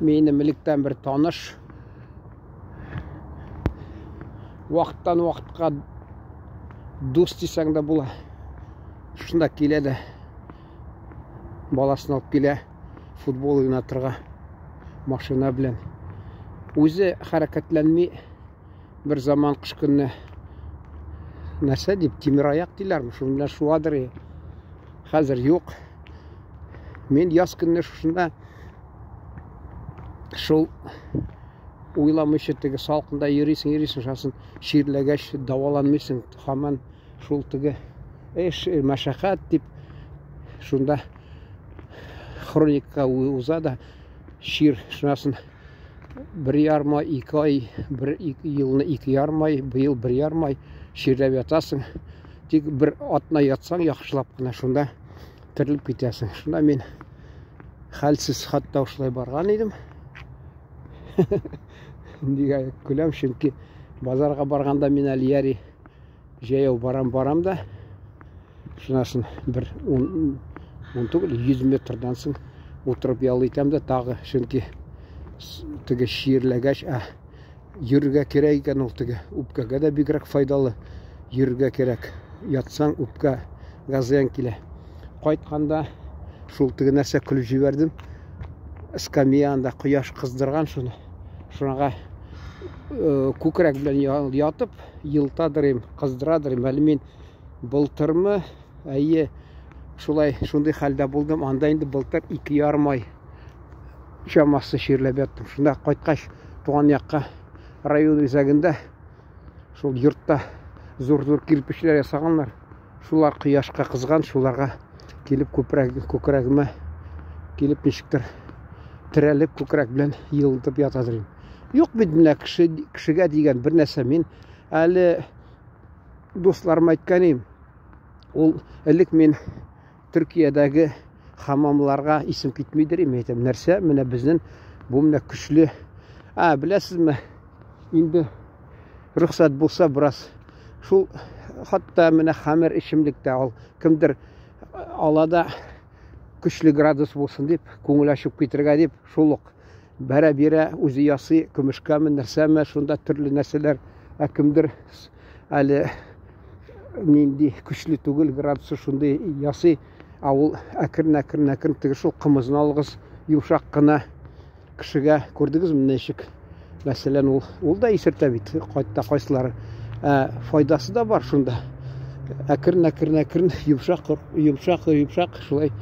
Минем электән бер таныш. Вакыттан вакытка дус дисәң дә була. Шунда килә дә баласын алып килә футбол уйнатырга машина белән. Үзе хәрәкәтләнми. Бер заман кыш көнне нәрсә дип тимер аяк диләрме, шуның белән шуадыр. Хәзер юк. Мин яз көнне шушында шул уйламыйча теге салкында йөрисең, йөрисең, шасын чирләгәч дәваланмыйсың, һаман шул теге эш, мәшәкать дип шунда хроникка уза да чир шунасын 1,5 ай, 2 ай, бер елны 2,5 ай, быел 1,5 ай чирләп ятасың. Тик бер атна ятсаң яхшылап кына шунда терелеп китәсең. Шунда мин хәлсез хатта шулай барган идем. Нигә көләм, чөнки базарга барганда мин әле яри җәяү барам, барам да. Шунасын бер 10 түгел, 100 метрдан соң утырып ял итәм дә тагы, чөнки теге чирләгәч, ә йөрергә кирәк икән ул теге үпкәгә дә бигрәк файдалы. Йөрергә кирәк. Ятсаң үпкәгә зыян килә. Кайтканда шул теге нәрсә көлеп җибәрдем. Скамья анда кояш кыздырган шуны. Шуңа күкрәк белән ятып, елтадыр им, кыздырадыр им. Әле мин былтырмы, әйе, шулай шундый хәлдә булдым. Анда инде былтыр 2,5 ай чамасы чирләп яттым. Шунда кайткач туган якка район үзәгендә шул йортта зур-зур кирпечләр ясаганнар. Шулар кояшка кызган, шуларга килеп күкрәгемә килеп ничектер терәлеп күкрәк белән елынтып ятадыр. Юк бит менә кеше, кешегә дигән бер нәрсә мин әле дусларыма әйткән идем. Ул элек мин Төркиядәге хамамларга исем китмидер им әйтәм. Нәрсә? Менә безнең бу менә көчле. А, беләсезме? Инде рөхсәт булса бераз шул хатта менә хәмер эчемлектә ал кемдер ала да көчле градус булсын дип, күңел ачып китергә дип, шул ук бәрә бирә, үзе ясый, көмешкәме, нәрсәме, шунда төрле нәрсәләр, ә кемдер әле нинди көчле түгел градусы шундый ясый, ә ул әкрен әкрен әкрен теге шул кымызны алыгыз, йомшак кына кешегә күрдегезме ничек? Мәсәлән, ул да исертә бит, кайтта кайсылары. Ә файдасы да бар шунда. Әкрен әкрен әкрен йомшак йомшак йомшак шулай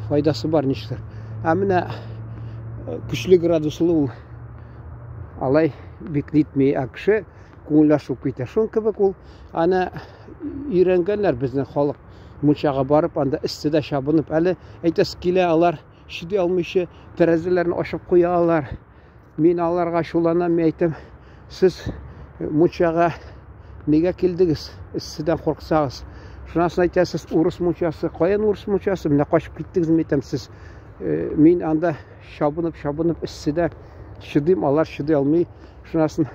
файдасы бар ничектер. Ә менә көчле градуслы ул алай бик нитми, ә кеше күңел ачылып китә. Шуның кебек ул аны өйрәнгәннәр безнең халык мунчага барып, анда эсседә чабынып, әле әйтәсе килә, алар чыдый алмыйча тәрәзәләрен ачып куялар. Мин аларга ачуланам, мин әйтәм, сез мунчага нигә килдегез, эсседән курксагыз? Шуннан соң әйтәсез, урыс мунчасы, каян урыс мунчасы? Менә качып киттегез, мин әйтәм, сез мин анда чабынып, чабынып эсседә чыдыйм, алар чыдый алмый. Шуннан соң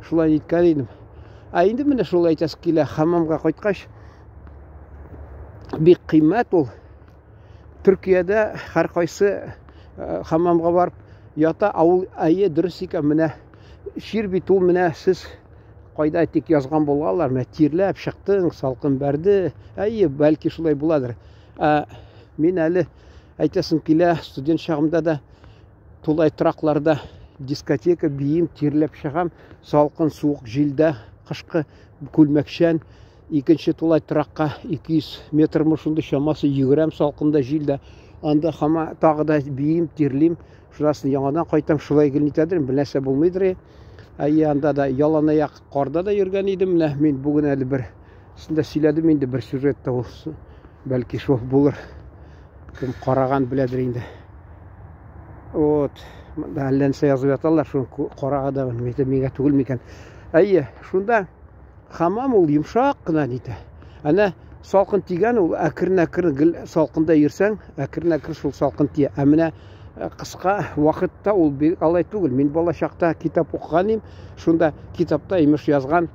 шулай әйткән идем. Ә инде менә шул әйтәсе килә, хамамга кайткач, бик кыйммәт ул. Төркиядә һәркайсы хамамга барып ята, ә ул әйе дөрес икән, менә чир бит ул, менә сез кайда тик язган булгалар, менә тирләп чыктың, салкын бәрде, әйе, бәлки шулай буладыр. Ә мин әле әйтәсем килә, студент чагымда да тулай торакларда дискотека биим, тирләп чыгам, салкын суык җилдә, кышкы күлмәкчән, икенче тулай торакка 200 метрмы шундый чамасы йөгерәм салкында җилдә. Анда хама тагы да биим, тирлим. Шунасын яңадан кайтам, шулай гел нитәдер, бер нәрсә булмыйдыр. Әйе, анда да яланаяк карда да йөргән идем. Менә мин бүген әле бер сендә сөйләдем инде бер сюжетта ул. Бәлки шул булыр. Кем караган беләдер инде. Вот, монда әллә нәрсә язып яталар, шуны карага да миңа түгел микән. Әйе, шунда Хамам ул йомшак кына нитә. Әнә салкын тигән ул әкрен-әкрен гел салкында йөрсәң, әкрен-әкрен шул салкын тия. Ә менә кыска вакытта ул бик алай түгел. Мин бала чакта китап укыган идем. Шунда китапта имеш язган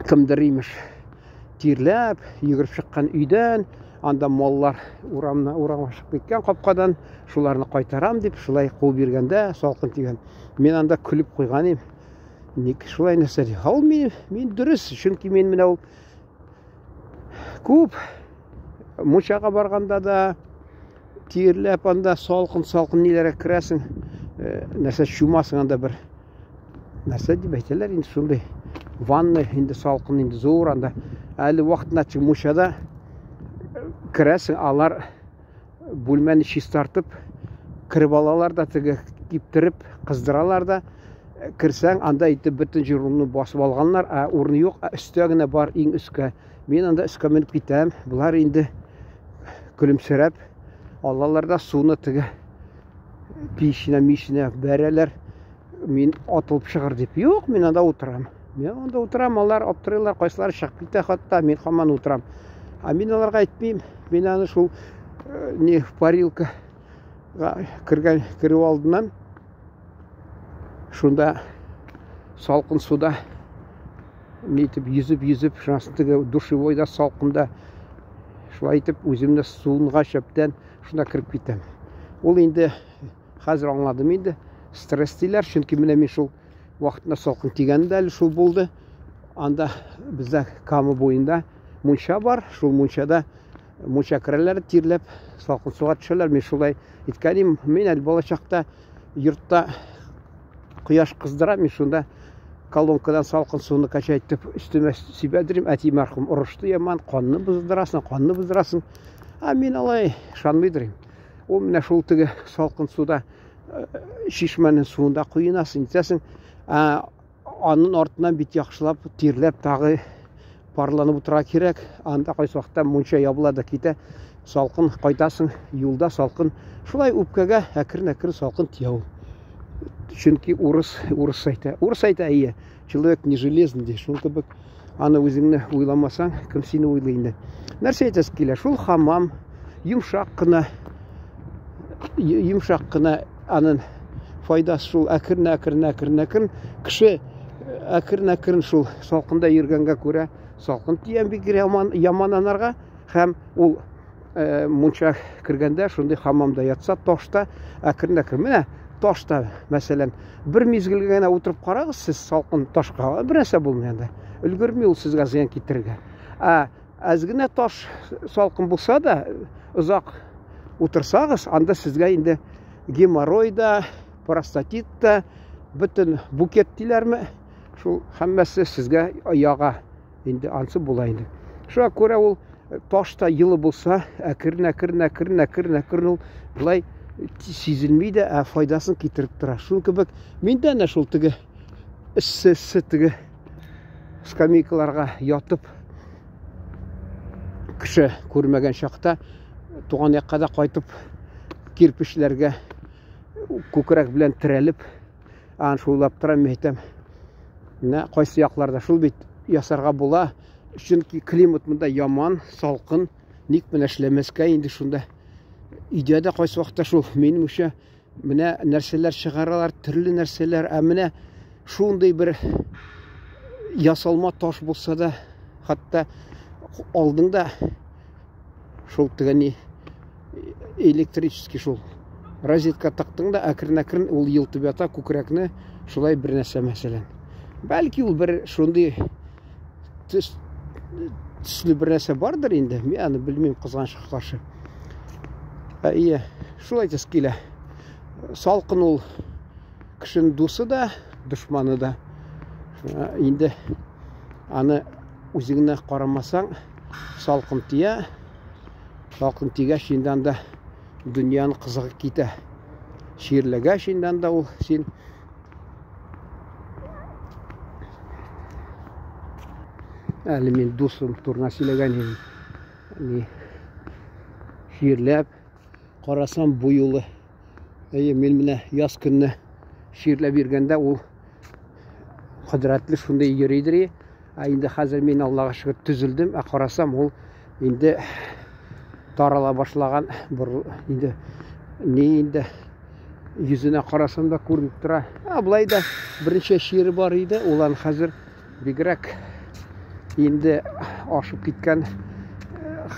кемдер имеш тирләп йөгереп чыккан өйдән, Анда маллар урамны урамга чыгып киткән капкадан, шуларны кайтарам дип, шулай куып йөргәндә салкын тигән. Мин анда көлеп куйган идем. Ник шулай нәрсә ди? Ул мин дөрес, чөнки мин менә ул күп мунчага барганда да тирләп анда салкын-салкын ниләргә керәсең, нәрсә чумасың анда бер нәрсә дип әйтәләр инде шундый ванна инде салкын инде зур анда. Әле вакытында мунчада керәсең, алар бүлмәне чистартып кереп алалар да теге киптереп кыздыралар да керсәң анда итеп бөтен җир урынны басып алганнар, ә урын юк, ә өстә генә бар, иң өскә. Мин анда өскә менеп китәм. Болар инде көлемсерәп алалар да суны теге пиченә, миченә бәрәләр. Мин атылып чыгыр дип. Юк, мин анда утырам. Мин анда утырам, алар аптырыйлар, кайсылары чыгып китә хатта, мин һаман утырам. Ә мин аларга әйтмим. Мин аны шул не парилка кергән керү алдыннан шунда салкын суда нитеп йөзеп-йөзеп, шуннан теге душевойда салкында шулай итеп үземне суынга шәптән шунда кереп китәм. Ул инде хәзер аңладым инде, стресс диләр, чөнки менә мин шул вакытында салкын тигән дә әле шул булды. Анда бездә Кама буенда мунча бар, шул мунчада мунча керәләр, тирләп, салкын суга төшәләр. Мин шулай иткән идем. Мин әле балачакта йортта кояш кыздыра, мин шунда колонкадан салкын суны качать итеп өстемә сибәдерим. Әти мәрхүм орышты яман, канны боздырасың, канны боздырасың. А мин алай ышанмыйдырым. Ул менә шул теге салкын суда чишмәнең суында коенасың, итәсең. Ә анын артыннан бит яхшылап тирләп тагы парланып утыра кирәк. Анда кайсы вакытта мунча ябыла да китә. Салкын кайтасың, юлда салкын. Шулай үпкәгә әкрен-әкрен салкын тия ул. Чөнки урыс, урыс әйтә. Урыс әйтә, әйе, человек не железный ди. Шул кебек аны үзеңне уйламасаң, кем сине уйлый инде. Нәрсә әйтәсе килә? Шул хамам йомшак кына, йомшак кына анын файдасы шул әкрен әкрен әкрен әкрен кеше әкрен әкрен шул салкында йөргәнгә күрә салкын тия бик яман, яман анарга һәм ул мунча кергәндә шундый хамамда ятса ташта әкрен әкрен менә ташта мәсәлән бер мизгелгә генә утырып карагыз сез салкын ташка бер нәрсә булмый анда өлгерми ул сезгә зыян китерергә. Ә әз генә таш салкын булса да озак утырсагыз анда сезгә инде геморрой да, простатит та, бөтен букет диләрме, шул һәммәсе сезгә яга инде ансы була инде. Шуңа күрә ул таш та йылы булса, әкрен әкрен әкрен әкрен әкрен ул болай сизелми дә, ә файдасын китереп тора. Шул кебек мин дә әнә шул теге эссе эссе теге скамейкаларга ятып кеше күрмәгән чакта туган якка да кайтып кирпечләргә күкрәк белән терәлеп аны шулап торам, мин әйтәм. Менә кайсы якларда шул бит ясарга була. Чөнки климат монда яман, салкын. Ник менә эшләмәскә инде шунда. Өйдә дә кайсы вакытта шул минемчә менә нәрсәләр чыгаралар, төрле нәрсәләр. Ә менә шундый бер ясалма таш булса да, хәтта алдың да шул теге ни электрический шул розетка тактың да әкрен-әкрен ул елтып ята күкрәкне шулай бер нәрсә мәсәлән. Бәлки ул бер шундый төс төсле бер нәрсә бардыр инде. Мин аны белмим, кызганычка каршы. Әйе, шулай төс килә. Салкын ул кешенең дусы да, дошманы да. Инде аны үзеңне карамасаң, салкын тия. Салкын тигәч инде анда дөньяның кызыгы китә. Чирләгәч инде анда ул син әле мин дусым турында сөйләгән идем. Ни чирләп карасам бу юлы. Әйе, мин менә яз көнне чирләп йөргәндә ул кодрәтле шундый йөридер. Ә инде хәзер мин Аллага шөкер төзелдем, ә карасам ул инде тарала башлаган, инде ни инде йөзенә карасам да күренеп тора. Ә болай да берничә чире бар иде, ул аны хәзер бигрәк инде ашып киткән.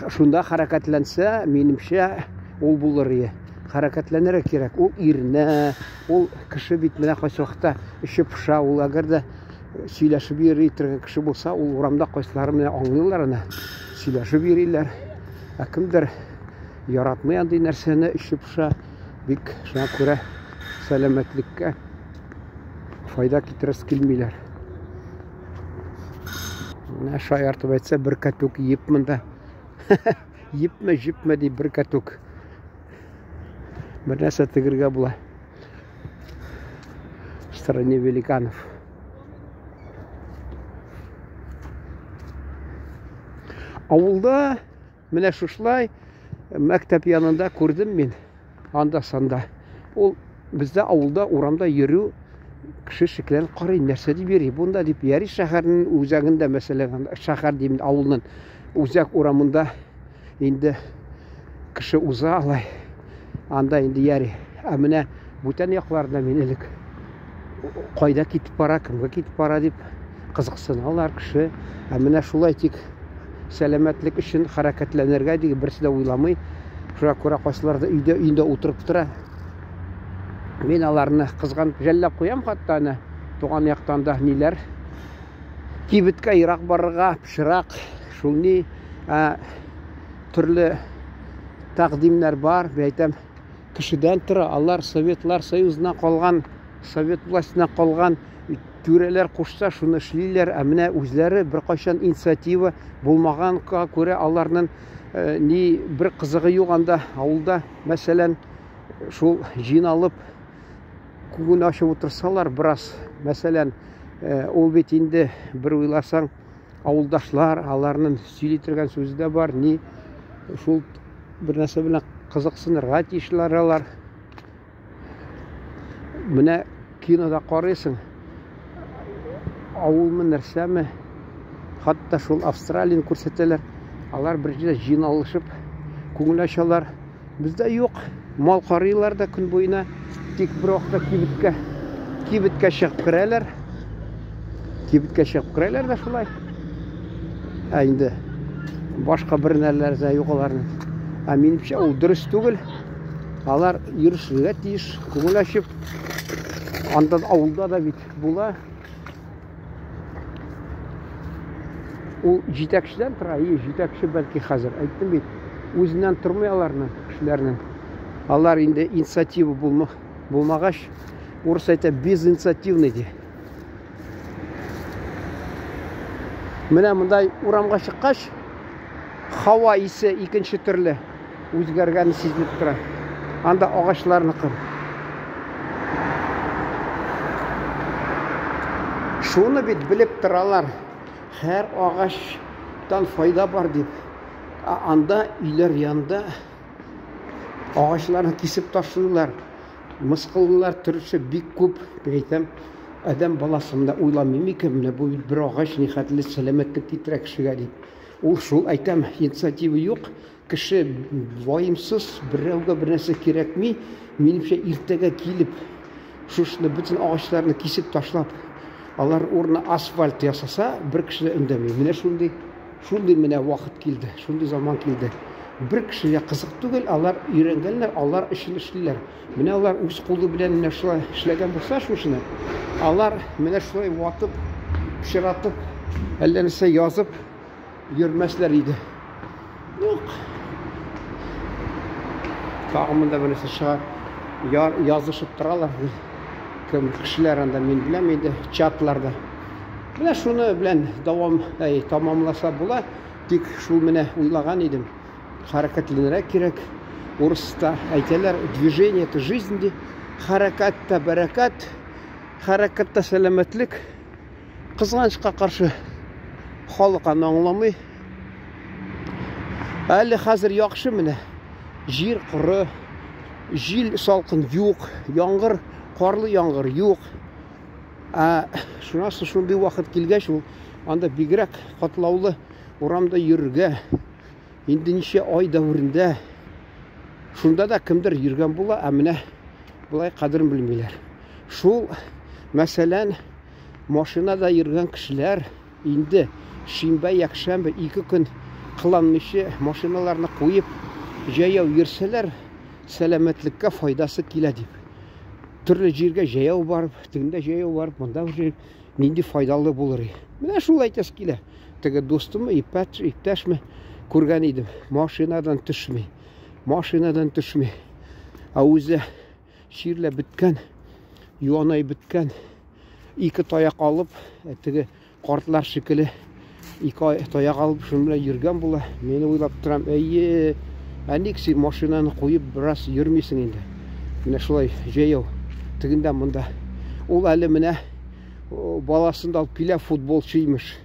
Шунда хәрәкәтләнсә, минемчә, ул булыр ие. Хәрәкәтләнергә кирәк. Ул иренә, ул кеше бит менә кайсы вакытта эче поша, ул әгәр дә сөйләшеп йөри торган кеше булса, ул урамда кайсылары менә аңлыйлар аны, сөйләшеп йөриләр. Ә кемдер яратмый андый нәрсәне, эче поша, бик шуңа күрә сәламәтлеккә файда китерәсе килмиләр. Менә шаяртып әйтсә, бер кәтүк еп монда. Епме, җепме ди, бер кәтүк. Бер нәрсә тегергә була. В стране великанов. Авылда менә шушылай мәктәп янында күрдем мин анда санда. Ул бездә авылда урамда йөрү кеше шикләнеп карый, нәрсә дип йөри бунда дип. Яри шәһәрнең үзәгендә, мәсәлән, шәһәр дим, авылның үзәк урамында инде кеше уза алай. Анда инде яри. Ә менә бүтән якларда мин элек кайда китеп бара, кемгә китеп бара дип кызыксыналар кеше. Ә менә шулай тик сәламәтлек өчен хәрәкәтләнергә дип берсе дә уйламый. Шуңа күрә кайсылар да өйдә өендә утырып тора. Мин аларны кызганып жәлләп куям хәтта әнә туган яктан да ниләр. Кибеткә ерак барырга, пычрак, шул ни, ә, төрле тәкъдимнәр бар, мин әйтәм, кешедән тора, алар Советлар Союзына калган, Совет властена калган түрәләр кушса, шуны эшлиләр, ә менә үзләре беркайчан инициатива булмаганга күрә аларның э, ни бер кызыгы юк анда авылда, мәсәлән, шул җыйналып күңел ачып утырсалар бераз, мәсәлән, э, ул бит инде бер уйласаң, авылдашлар, аларның сөйли торган сүзе дә бар, ни шул бер нәрсә белән кызыксынырга тиешләр алар. Менә кинода карыйсың, авылмы, нәрсәме, хатта шул Австралияне күрсәтәләр. Алар бер җирдә җыйналышып күңел ачалар. Бездә юк. Мал карыйлар да көн буена. Тик бер вакытта кибеткә кибеткә чыгып керәләр. Кибеткә чыгып керәләр дә шулай. Ә инде башка бер нәрләр дә юк аларның. Ә минемчә ул дөрес түгел. Алар йөрешергә тиеш, күңел ачып. Анда авылда да бит була. Ул җитәкчедән тора, и җитәкче бәлки хәзер. Әйттем бит, үзеннән тормый аларның, кешеләрнең. Алар инде инициатива булма, булмагач, урыс әйтә, безинициативный ди. Менә монда урамга чыккач, һава исе икенче төрле үзгәргәне сизелеп тора. Анда агачларныкы. Шуны бит белеп торалар. Һәр агачтан файда бар дип. Ә анда өйләр янында агачларны кисеп ташлыйлар. Мыскыллар төрлесе бик күп, мин әйтәм, адәм баласы менә уйламый микән, менә бу бит бер агач нихәтле сәламәтлек китерә кешегә дип. Ул шул әйтәм, инициатива юк, кеше ваемсыз, берәүгә бер нәрсә кирәкми. Минемчә, иртәгә килеп, шушыны бөтен агачларны кисеп ташлап, алар урынына асфальт ясаса, бер кеше дә өндәми. Менә шундый, шундый менә вакыт килде, шундый заман килде. Бер кешегә кызык түгел, алар өйрәнгәннәр, алар өчен эшлиләр. Менә алар үз кулы белән менә шулай эшләгән булса шушыны, алар менә шулай ватып, пычратып, әллә нәрсә язып йөрмәсләр иде. Юк. Тагын монда бер нәрсә чыга. Яр, язышып торалар. Кем кешеләр анда мин беләм инде чатларда. Менә шуны белән дәвам, әй, тамамласа була. Тик шул менә уйлаган идем. Хәрәкәтләнергә кирәк. Урыста әйтәләр, движение это жизнь ди. Хәрәкәттә бәрәкәт, хәрәкәттә сәламәтлек. Кызганычка каршы халык аны аңламый. Әле хәзер яхшы менә. Җир коры, җил салкын юк, яңгыр, карлы яңгыр юк. Ә шуннан соң шундый вакыт килгәч, ул анда бигрәк катлаулы урамда йөрергә. Инде ничә ай дәверендә шунда да кемдер йөргән була, ә менә болай кадерен белмиләр. Шул, мәсәлән, машинада йөргән кешеләр инде шимбә, якшәмбе ике көн кыланмыйча машиналарны куеп җәяү йөрсәләр, сәламәтлеккә файдасы килә дип. Төрле җиргә җәяү барып, тегендә җәяү барып, монда җәяү нинди файдалы булыр. Менә шул әйтәсе килә. Теге дустымы, иптәш, иптәшме күргән идем. Машинадан төшми. Машинадан төшми. Ә үзе чирләп беткән, юанай беткән. Ике таяк алып, теге картлар шикелле ике таяк алып шуның белән йөргән була. Мин уйлап торам, әйе, ә ник син машинаны куеп бераз йөрмисең инде? Менә шулай җәяү, тегендә монда. Ул әле менә баласын да алып килә, футболчы имеш.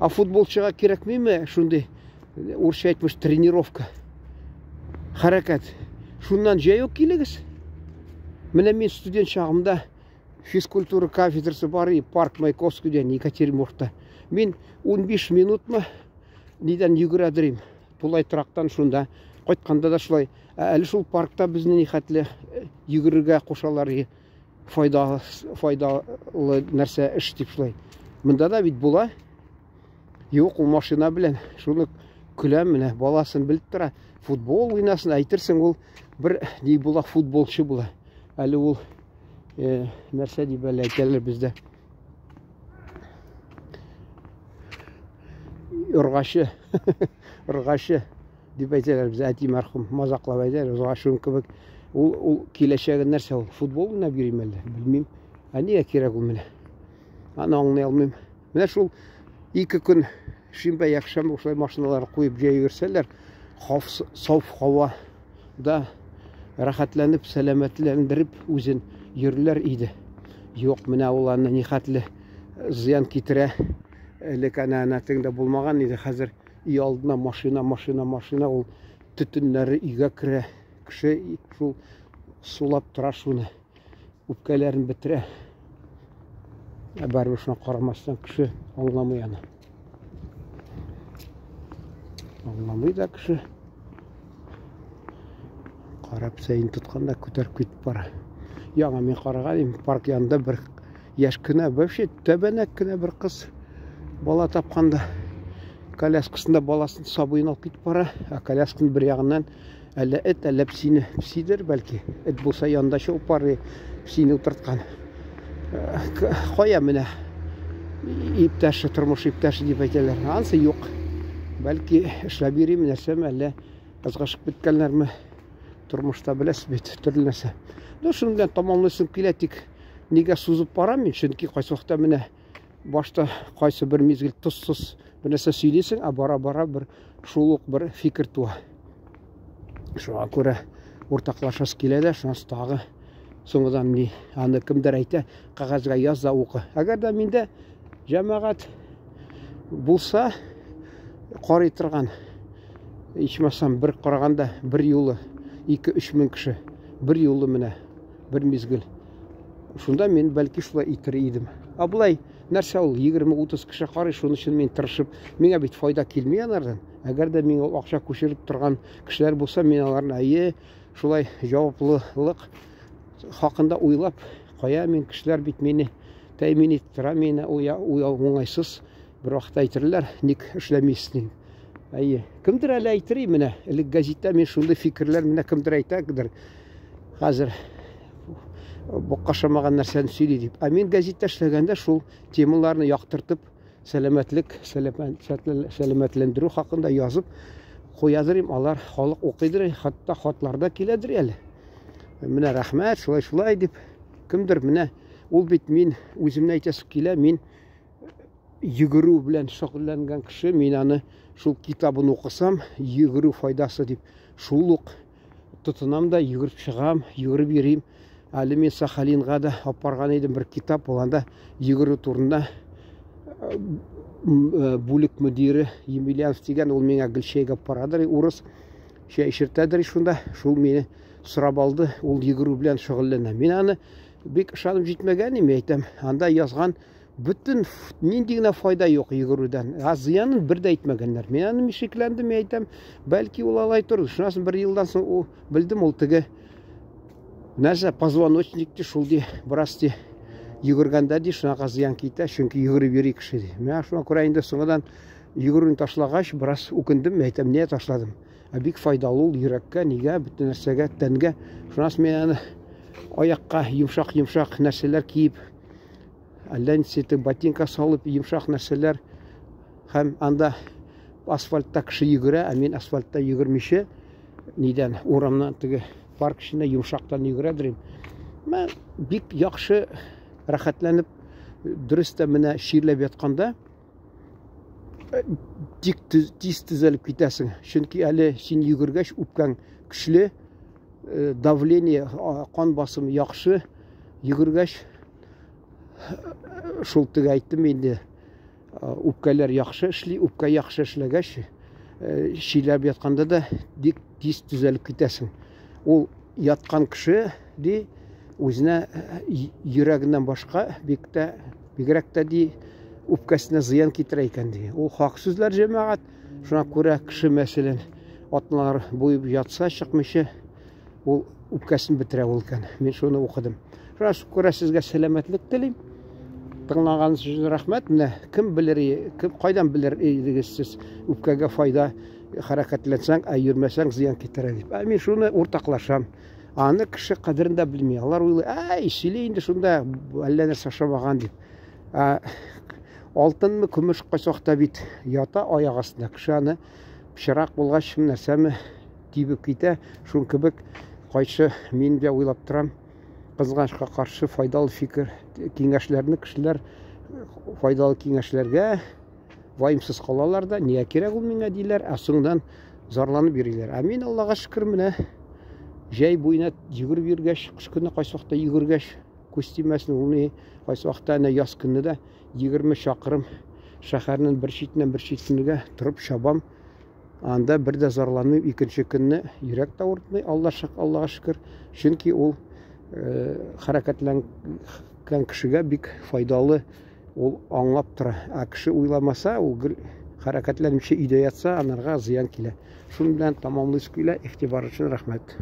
Ә футболчыга кирәкмиме шундый, урысча әйтмеш, тренировка? Хәрәкәт. Шуннан җәяү килегез. Менә мин студент чагымда физкультура кафедрасы бар и парк Маяковский дигән Екатеринбургта. Мин 15 минутмы нидән йөгерә дөрим. Тулай торактан шунда. Кайтканда да шулай. Ә әле шул паркта безне нихәтле йөгерергә кушалар и файдалы, файдалы нәрсә эш дип шулай. Монда да бит була. Юк, ул машина белән. Шуны көләм менә, баласын белеп тора. Футбол уйнасын, әйтерсең ул бер ни була, футболчы була. Әле ул нәрсә дип әле әйтәләр бездә? Ургачы. Ургачы дип әйтәләр бездә, әти мәрхүм мазаклап әйтәләр, ургачы кебек. Ул киләчәге нәрсә ул? Футбол уйнап йөрим әллә? Белмим. Ә нигә кирәк ул менә? Аны аңлый алмыйм. Менә шул ике көн шимбә, якшәмбе шулай машиналар куеп җәй йөрсәләр, саф һава да рәхәтләнеп, сәламәтләндереп үзен йөриләр иде. Юк, менә ул аны нихәтле зыян китерә. Элек әнә әнә тегендә булмаган иде. Хәзер өй алдына машина, машина, машина, ул төтеннәре өйгә керә. Кеше шул сулап тора шуны. Үпкәләрен бетерә. Ә барыбер шуңа карамастан кеше аңламый аны. Аңламый да кеше. Карап сәен тотканда күтәреп китеп бара. Яңа мин караган идем, парк янында бер яшь кенә, вообще тәбәнәк кенә бер кыз бала тапканда коляскасында баласын сабыен алып китеп бара, ә колясканың бер ягыннан әллә эт, әллә псине, псидер бәлки. Эт булса янында чыгып барыр, псине утырткан. Кая менә иптәше, тормыш иптәше дип әйтәләр. Ансы юк. Бәлки эшләп йөрим, нәрсәме, әллә ызгышып беткәннәрме? Тормышта беләсез бит, төрле нәрсә. Ну, шуның белән тамамлыйсым килә, тик нигә сузып барам мин? Чөнки кайсы вакытта менә башта кайсы бер мизгел тозсыз бер нәрсә сөйлисең, ә бара-бара бер шул ук бер фикер туа. Шуңа күрә уртаклашасы килә дә, шуннан тагы соңгыдан ни, аны кемдер әйтә, кәгазьгә яз да укы. Әгәр дә миндә җәмәгать булса, карый торган, ичмасам бер караганда бер юлы 2-3 мең кеше бер юлы менә бер мизгел. Шунда мин бәлки шулай итер идем. Ә болай нәрсә ул 20-30 кеше карый, шуның өчен мин тырышып, миңа бит файда килми анардан. Әгәр дә миңа акча күчереп торган кешеләр булса, мин аларны әйе, шулай җаваплылык хакында уйлап, кая мин кешеләр бит мине тәэмин итеп тора, мине уңайсыз бер вакытта әйтерләр, ник эшләмисең? Әйе, кемдер әле әйтер менә, элек гәзиттә мин шундый фикерләр менә кемдер әйтәдер. Хәзер бокка ашамаган нәрсәне сөйли дип. Ә мин гәзиттә эшләгәндә шул темаларны яктыртып, сәламәтлек, сәламәтләндерү хакында язып куядыр идем, алар халык укыйдыр, хәтта хатларда киләдер әле. Менә рәхмәт, шулай шулай дип. Кемдер менә ул бит мин үземне әйтәсе килә, мин йөгерү белән шөгыльләнгән кеше, мин аны шул китабын укысам, йөгерү файдасы дип, шул ук тотынам да йөгереп чыгам, йөгереп йөрим. Әле мин Сахалинга да алып барган идем бер китап, ул анда йөгерү турында бүлек мөдире Емельянов дигән, ул миңа гел чәйгә барадыр, урыс чәй эчертәдер шунда, шул мине сорап алды, ул йөгерү белән шөгыльләнә. Мин аны бик ышанып җитмәгән идем, әйтәм, анда язган бөтен нинди генә файда юк йөгерүдән. Ә зыянын бер дә әйтмәгәннәр. Мин аны шикләндем, мин әйтәм, бәлки ул алай торыр. Шуннан соң бер елдан соң ул белдем, ул теге нәрсә позвоночник ди, шул ди, бераз ди йөгергәндә ди, шуңа зыян китә, чөнки йөгереп йөри кеше ди. Менә шуңа күрә инде соңыдан Йөгерүне ташлагач, бераз үкендем, әйтәм, нигә ташладым? Ә бик файдалы ул йөрәккә, нигә, бөтен нәрсәгә, тәнгә. Шуннан соң мин аны аякка йомшак-йомшак нәрсәләр киеп, әллә ничә ботинка салып, йомшак нәрсәләр һәм анда асфальтта кеше йөгерә, ә мин асфальтта йөгермичә, нидән, урамнан теге парк эчендә йомшактан йөгерәдер. Мә бик яхшы рәхәтләнеп, дөрес тә менә чирләп ятканда тик тиз төзәлеп китәсең. Чөнки әле син йөгергәч үпкәң көчле, давление, кан басымы яхшы. Йөгергәч шул теге әйттем инде, үпкәләр яхшы эшли, үпкә яхшы эшләгәч, чирләп ятканда да бик тиз төзәлеп китәсең. Ул яткан кеше ди, үзенә йөрәгеннән башка бик тә, бигрәк тә ди, үпкәсенә зыян китерә икән ди. Ул хак сүзләр, җәмәгать. Шуңа күрә кеше, мәсәлән, атналар буе ятса чыкмыйча, ул үпкәсен бетерә ул икән. Мин шуны укыдым. Шуңа күрә сезгә сәламәтлек телим. Тыңлаганыгыз өчен рәхмәт. Менә кем белер, кем кайдан белер идегез сез үпкәгә файда хәрәкәтләнсәң, ә йөрмәсәң зыян китерә дип. Ә мин шуны уртаклашам. Аны кеше кадерен дә белми. Алар уйлый, әй, сөйли инде шунда, әллә нәрсә ашамаган дип. Ә алтынмы, көмеш кайсы вакытта бит ята аяк астында. Кеше аны пычрак булгач, нәрсәме тибеп китә. Шун кебек кайчы мин дә уйлап торам. Кызганычка каршы файдалы фикер, киңәшләрне кешеләр файдалы киңәшләргә ваемсыз калалар да, нигә кирәк ул миңа диләр, ә соңдан зарланып йөриләр. Ә мин Аллага шөкер, менә җәй буена йөгереп йөргәч, кыш көне кайсы вакытта йөгергәч, күз тимәсен, ул ни, кайсы вакытта әнә яз көне дә 20 чакрым шәһәрнең бер читеннән бер читенә торып чабам. Анда бер дә зарланмыйм, икенче көнне йөрәк тә авыртмый, Аллага шөкер. Чөнки ул хәрәкәтләнгән кешегә бик файдалы, ул аңлап тора. Ә кеше уйламаса, ул гел хәрәкәтләнмичә өйдә ятса, анарга зыян килә. Шуның белән тамамлыйсы килә. Игътибар өчен рәхмәт.